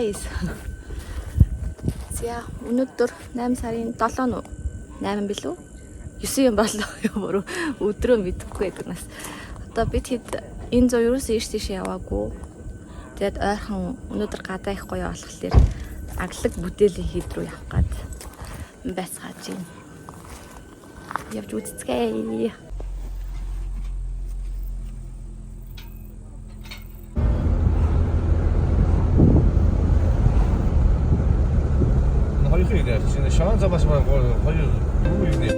Guys. За, өнөөдөр 8 сарын 7 нь 8 билүү? 9 юм болоо юу өдрөө мэдэхгүй байдаг нас. Одоо бид хэд энэ зур ерөөсөө ийш тийш яваагүй. Тэгээд ойрхон өнөөдөр гадаа их гоё болохоор аглаг бүтээлийн хэд рүү явах гад байцгааж байна. Явж үзцгээе. Хоёр ирээ. Чинь шаан замаас маань хоёр дөрөв ирнэ.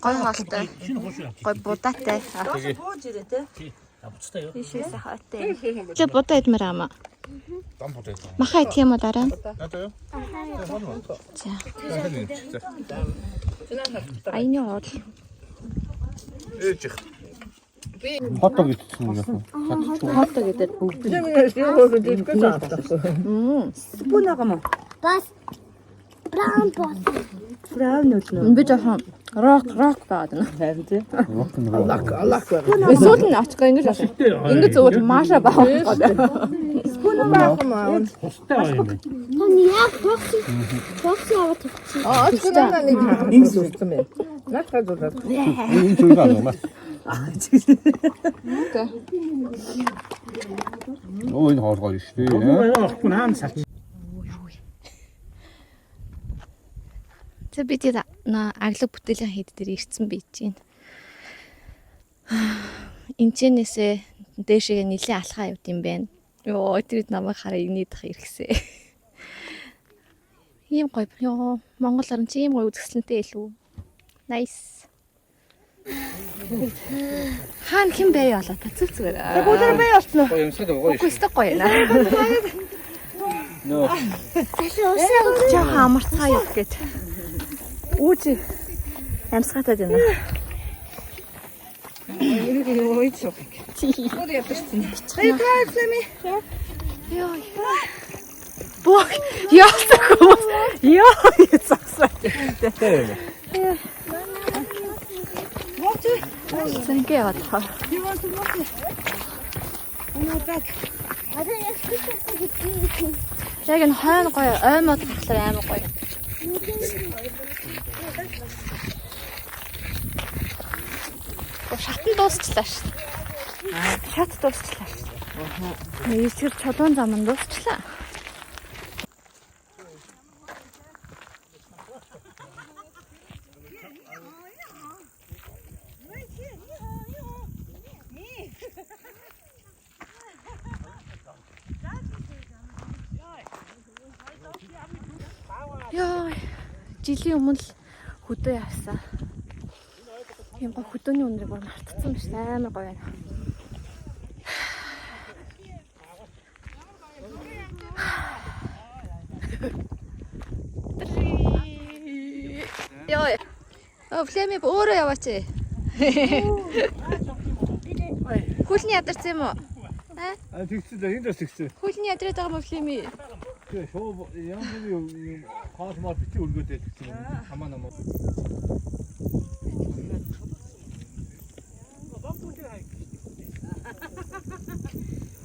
Гой хоолтой. Гой будаатай. Бууж ирээ те. Ийшээ сайхан ойтой. Чи будаа идмээр аама. Дам будаа. Маха идэх юм уу дараа? Надаа юу? За. Аяны уул. Ээж их. Хот дог идсэн юм яах вэ? Хот гэдэг бүгд. Бас brown бос. Brown үлнэ. Би жоохон рок рок байгаад байна. Харин тий. Эсвэл нь очих ингэж байна. Ингэж зөвөр Маша баах гэдэг. Таны яг бокс бокс аваад тавьчих. Аа, тэр нэг ингэс үлдсэн байх. Наадхаа зураад. Энэ зүйл аа юм аа. Оо энэ хоол гоё шүү дээ. За би тэр аглаг бүтээлийн хэд дээр ирсэн байж байна. Энчэнээсээ дээшээ нилээ алхаа явд юм байна. Йоо, тэр үед намайг хараа инээдэх иргэсэ. Ийм гоё. Йоо, Монгол орн чи ийм гоё үзэсгэлэнтэй илүү. Nice. Хаана хэн бэ болоо та зүг зүгээр. Бүгд бай болчихно. Гоё юмсаад гоё Үгүй өстө гоё наа. Нөө. Асуу усаа Жохон амарцгаа юу гэж. Үүж амьсгаатай байна. Ирэг юм уу чи. Бүгд ядчихсан. Hey, drive me. Йоо. Бог яасан хүмүүс. Йоо яасан. Зэнгээ яваад хаа. You want to walk? Oh my back. Одоо яг хийх. Яг энэ хойно гоё ой мод гарахлаар амар гоё. Оо, Шатан дуусчлаа шүү. Шат дуусчлаа шүү. Нийцэр чулуун зам нь дуусчлаа. Йоо, жилийн өмнө л хөдөө явсан. Ийм гоё хөдөөний үнэрийг бүр мартцсан биш амар гоё байна. Йоо. Оо, Флеми өөрөө яваач. Хүлний ядарсан юм уу? А тэгсэн дээ энэ дэс тэгсэн. Хүлний ядраад байгаа юм уу Флеми? Тэгээ шоу янз бүрийн юм хоол мол бити өргөөд байдаг юм. Хамаа намаа.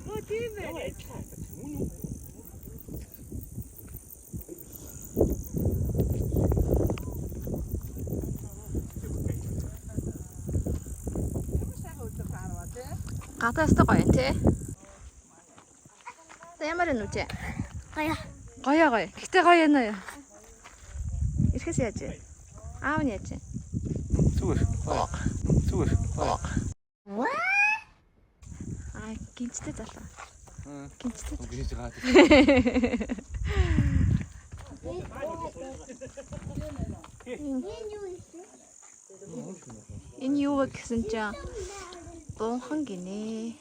Оо тийм ээ. Гадаа өстой гоё юм тий. За ямар юм үү? Гоё. Гоё гоё. Гэтэ гоё юм уу? Ирэхээс яаж вэ? Аав нь яаж вэ? Зүгээр. Зүгээр. Аа, гинцтэй залуу. Гинцтэй. Гинж байгаа. Энэ юу юм? Энэ юу вэ гэсэн чинь бунхан гинэ.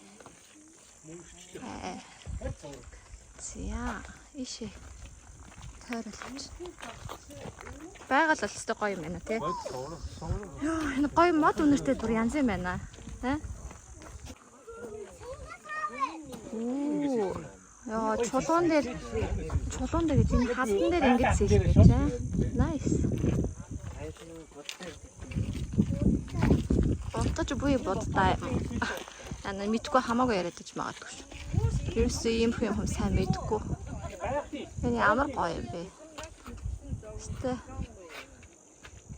Аа. За, ийшээ. Тойролч. Байгаль бол өстой гоё юм байна тий. Йоо, энэ гоё мод үнэртэй бүр янз юм байна. Аа? Оо. Йоо, чулуун дээр гэж энэ хазан дээр ингэж сэлэх гэж аа. Nice. Бодож буй будтай. Аа, мэдгүй хамаагүй яриад ич магадгүй шүү. Ерөөсөө иймэрхүү юм сайн мэдгүй. Энэ ямар гоё юм бэ? Өстэй.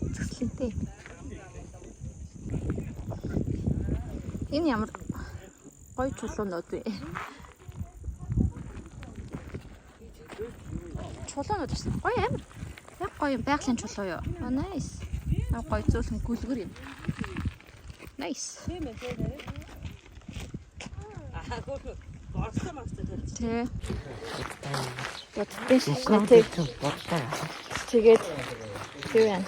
Цэцлэнтэй. Энэ ямар гоё чулуунууд вэ? Чулуунууд гэсэн. Гоё амар. Яг гоё юм байгалийн чулуу юу? Oh, nice. Яг гоё зөөлхөн гүлгэр юм. Nice. Тийм ээ, тийм ээ. Аа, хөөх. Борцтой марцтай тавьчих. Тэ. Боддоо шашна тэг. Тэгээд юу яа?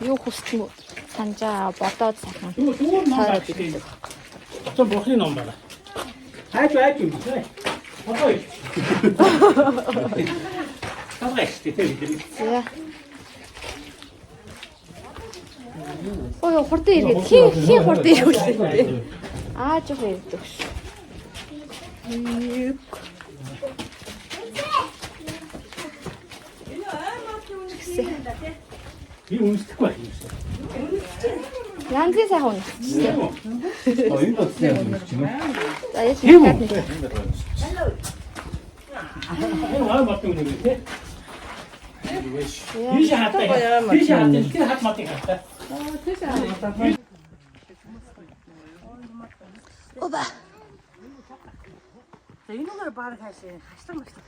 Юу хүсдэг юм санжаа бодоод сайхан. Дүүр ном байх тийм. Одоо бурхны ном байна. Хайж айж юм тий. Одоо ил. Тавгай шүү дээ тийм. За. Ой, хурдан иргээд хин хин хурдан ирүүлээ. Аа, жоохон ирдэг шүү. Юг. Би үнсдэхгүй байх юм шиг. Янзын сайхан үнэ. Оо, энэ бодсон юм чи нэ. За, яаж Тийм үү? мэдээ. Энэ гой модын үнэ тий. Тийш хатаа. Тийш хатаа. Тэр хат модыг хатаа. Оба. За, энүүгээр баг хаашаа хашлаг машлаг.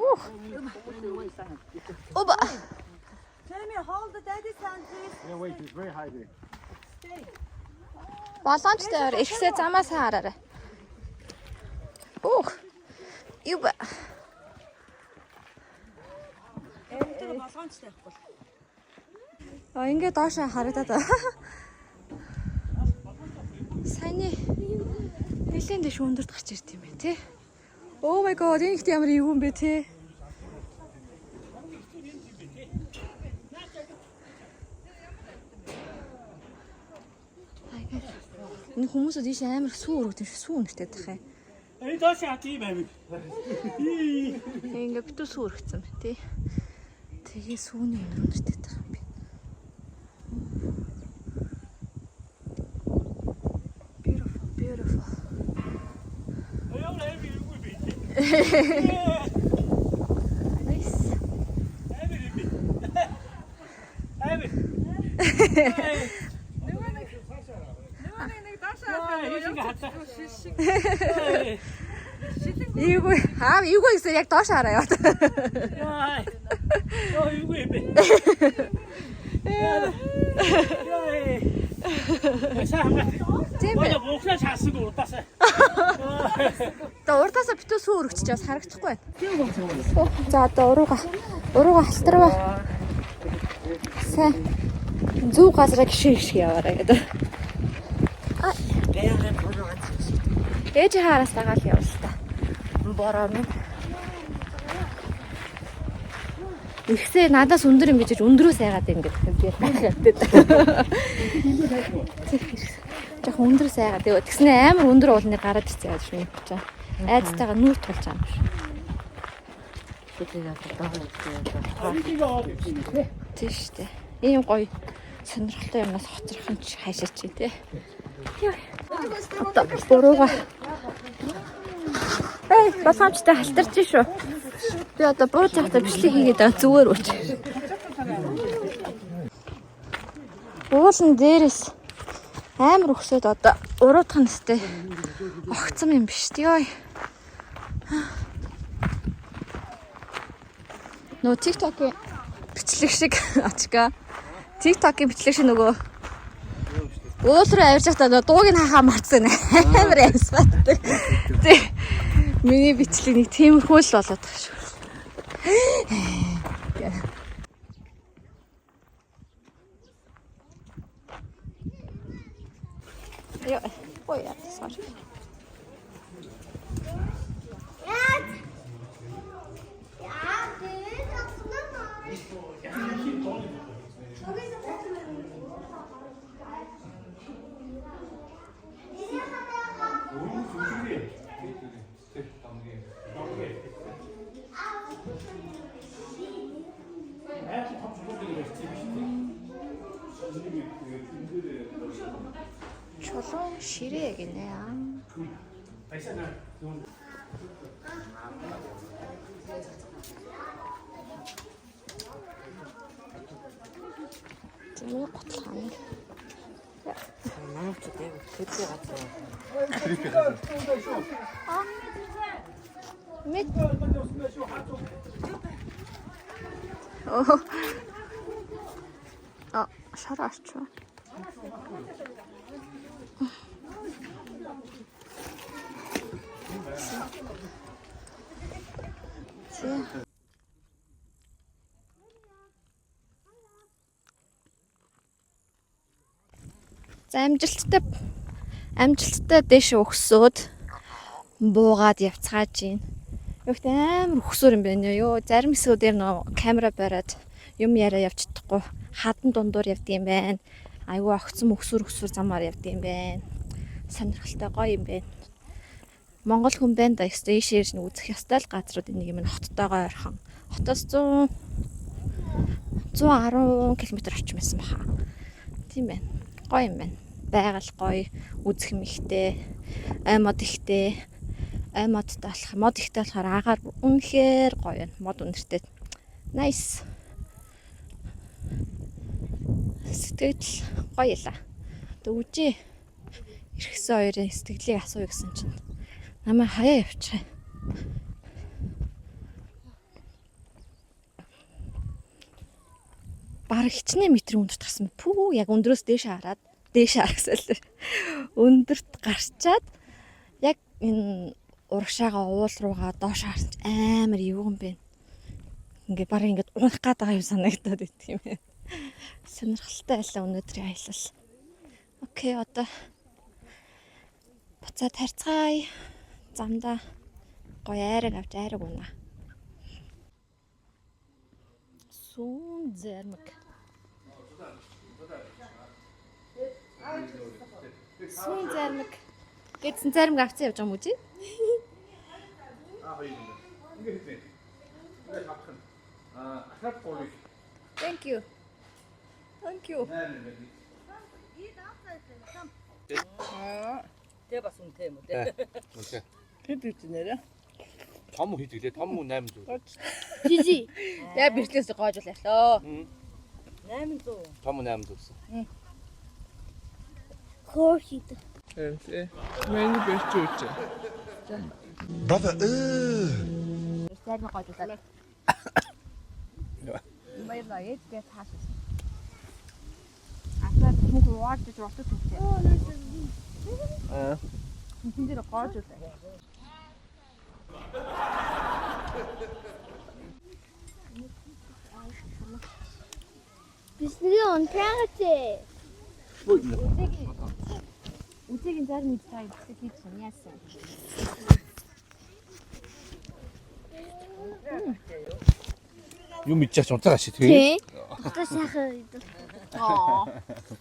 Ух. Оба. Jamie, hold the daddy's hand, please. Yeah, wait, it's very high there. Боломжтой яваар ихсээ замаа сайн хараарай. Ух. Юба. Тэр болгоомжтой явахгүй. А ингээ доошоо харагдаад байна. Саяны нэлийн дэш өндөрт гарч ирд юм байна тий. Oh my god, энэ ихт ямар эвгүй юм бэ тий. Энэ хүмүүсүүд ийш амар сүү өргөд юм шиг сүү өнөртэй тах юм. Энэ доош хат юм байв. Ингээ битүү сүү өргөцсөн байна тий. Тэгээ сүүний өнөр өнөртэй тах юм бэ. Beautiful, beautiful. Ямар амар эвгүй бэ тий. Nice. Амар юм бэ. Амар. Нөгөө нэг доошоо Яа, ийш хатаа. шишиг. Эвгүй. Аа, эвгүй гэсэн яг доош хараа яваад. Яа. Яа, эвгүй юм бэ. Яа. Сайн хамгаат. Тийм бэ. Манай буугнаа шаасангүй урдаасаа. Одоо урдаасаа битүү сүү өргөчж бас харагдахгүй байна. За, одоо урууга халтарва. Сайн зөв газараа гişээ гişг яваарай гэдэг. Байнгын буруугаа зүгс. Ээж хаараас дагаал явал та. Бороо минь. Ихсээ надаас өндөр юм гэж өндрөөс айгаад юм гэдэг би гайхаад. Жохон өндрөөс айгаад. Тэгснэ амар өндөр уулны гараад ирсэн яаж юм чи. Айцтайгаа нүүр тулж байгаа юм шиг. Тийм шүү дээ. Ийм гоё сонирхолтой юмнаас хоцрох юм чи хайшаа чи тий. Одоо бурууга. Эй, болгоомжтой халтарч шүү. Би одоо бууж явахдаа бичлэг хийгээд байгаа зүгээр үуч. Уулан дээрээс амар өгсөд одоо уруудах нь өстэй огцом юм биш тий. Йой. Нөө TikTok-ийн бичлэг шиг очгаа. TikTok-ийн бичлэг шиг нөгөө уул руу авирч байхдаа нөгөө дууг нь хахаа марцсан амар амьсгааддаг. Тий. Миний бичлэг нэг тиймэрхүү л болоод байгаа шүү. Йоо, ой яа, sorry. Чулуун ширээ гинэ аа. Зэмээ гутлах юм. Манайчууд яг creepy газар. Мэд. Оо. А, шар арчив. Зэ. За амжилттай дээш өгсөөд буугаад явцгааж гин. Юухт амар өгсөөр юм байна ёо. Зарим хэсгүүдээр нөө камера бариад юм яриа явж чадахгүй хадан дундуур явд юм байна. Айгүй огцом өгсөөр замаар явд юм байна. Сонирхолтой гоё юм байна. Монгол хүн байна да ёстой ийш ирж үзэх ёстой л газруудын нэг юм хоттойгоо ойрхон. Хотоос 100 110 км орчим байсан баха. Тийм байна. Гоё юм байна. Байгаль гоё, үзэх юм ихтэй, ай мод ихтэй. Ай модтой болох, мод ихтэй болохоор агаар үнэхээр гоё байна. Мод үнэртэй. Nice. Сэтгэл гоё ялаа. Тэг үжи эргэсэн хоёрын сэтгэлийг асууя гэсэн чинь намайг хаяа явчих. Бараг хичнээн метр өндөрт гарсан. Пүү яг өндрөөс дээш хараад дээш харсан л. Өндөрт гарчаад яг энэ урагшаага уул руугаа доош харсан чи амар эвгүй юм байна. Ингээ бараг ингээд унах гад байгаа юм санагдаад идэх юм байна. Сонирхолтой байлаа өнөөдрийн аялал. Окей, одоо буцаад харьцгаая. Замдаа гоё айраг авч айраг унаа. Сүүн зэрмэг. Сүүн зэрмэг. Гэдсэн зэрмэг авцсан явж байгаа юм уу чи? Аа хоёр юм байна. Ингээ хийх. Ингээ авах нь. Аа, ахаад гурыг Thank you. Thank you. 8 юм байна. Тэ бас үнэтэй юм уу те. Үнэтэй. Хэд гэж нэрэ? Том хийдэг лээ. Том 800. Жижи. Я бэртлээс гоожул ялоо. 800. Том 800 гэсэн. Хоор хийдэг. Миний бэрч үүч. Brother, Зарим гоожуулаад. Баярлалаа. Ээжгээ цааш. Асаа түнх уурж иж уртад түнхээ. Аа. Түнхэн дээр гоожуулаа. Бидний унтрагач. Үзэгийн зарим нэг цай бэлтгэл хийж юм яасан. Юм идчих ч унтаа гаши тий. Тий. Одоо сайхан хийдэг. Аа.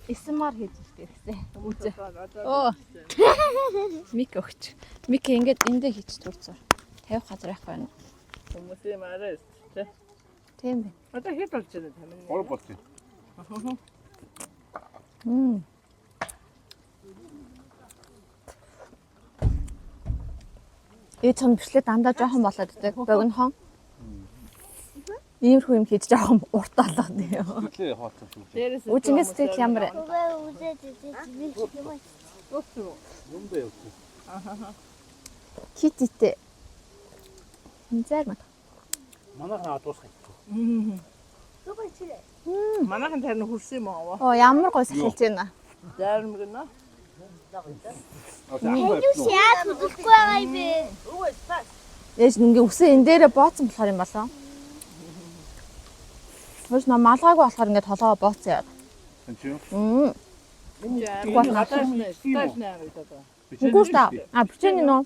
Эсмар хийж ирсэн. Үзээ. Оо. Мик өгч. Мик ингээд эндээ хийж тур зур. Тавих газар байхгүй байна. Хүмүүс юм арай тэ. Тийм байна. Одоо хэд болж байна тамин? Гурав болтой. Мм. Ээж чам бичлээ дандаа жоохон болоод идэг. Богинохон. Иймэрхүү юм хийж жоохон урт болоод юм. Сэтгэлээ хооцсон шүү. Дээрээс Үжингээ сэтгэл ямар вэ? Үгүй үзээд үзээд би юм аа. Юм бэ явчих. Кититэй. Зарим. Манайхан аа дуусах юм. Манайхан тарин хөрсөн юм аа. Оо ямар гой сахилж байна. Зарим гэнэ. Юу яаж үзэхгүй байгаа юм бэ? Ээж ингээ үсээ энэ дээрээ бооцсон болохоор юм болоо. Хөөс нам малгайгүй болохоор ингээ толгоо бооцсон яа. Энд чи юу? Мм. Энэ гадааш нэ. Стаж нэ гэдэг одоо. Үгүй шүү дээ. А бичээний нөө.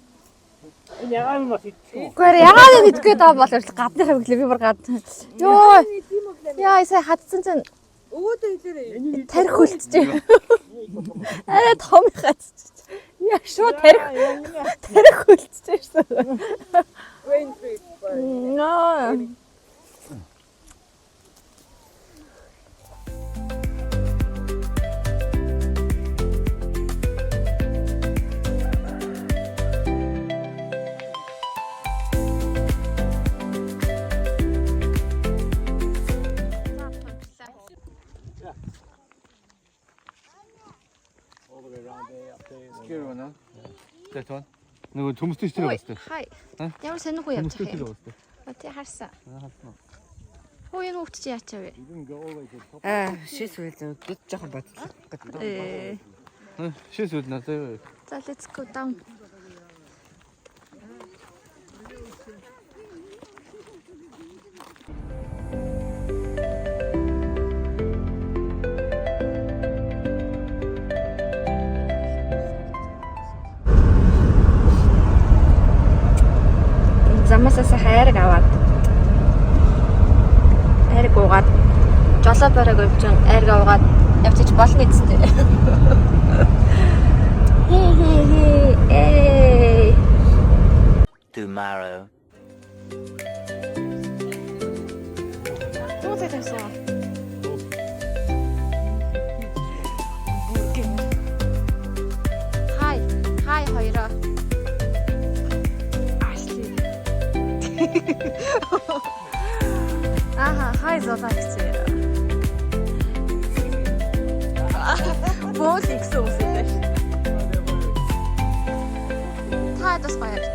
Энэ ягаан бас идчих үү? Үгүй ээ ягаад энэ идэх гээд байгаа бол гадны хэвглээ би бүр гад. Йоо. Яа сая хадсан чинь Өвөөдөө хэлээрэй. тарих хөлтжээ. Арай том хадчих. Яа шууд тарих тарих хөлтжээ шээ. Rain tree. Ноо. That one. Нөгөө төмөстөж тэр Ой, байгаа сте. хай. Ямар сонир хүн явж Төмөстөж байгаа тэр юм. байгаа сте. А тий харсан. Хөө энэ хүүхд чи яачаа вэ? Аа, шис үйл зөв жоохон бодлоо. Э. Шээс үл надад. За let's go down. Замаасаа сайхан айраг аваад айраг уугаад жолоо бараг өвчин айраг уугаад явчих болно гэжтэй. Хей хей хей эй. Tomorrow. Туу тавьсан. Хай, хай хоёроо. Ашли. Аха, хай золаа гэсэн. Бөөл ихсэн үсэтэй. Та бас гоё.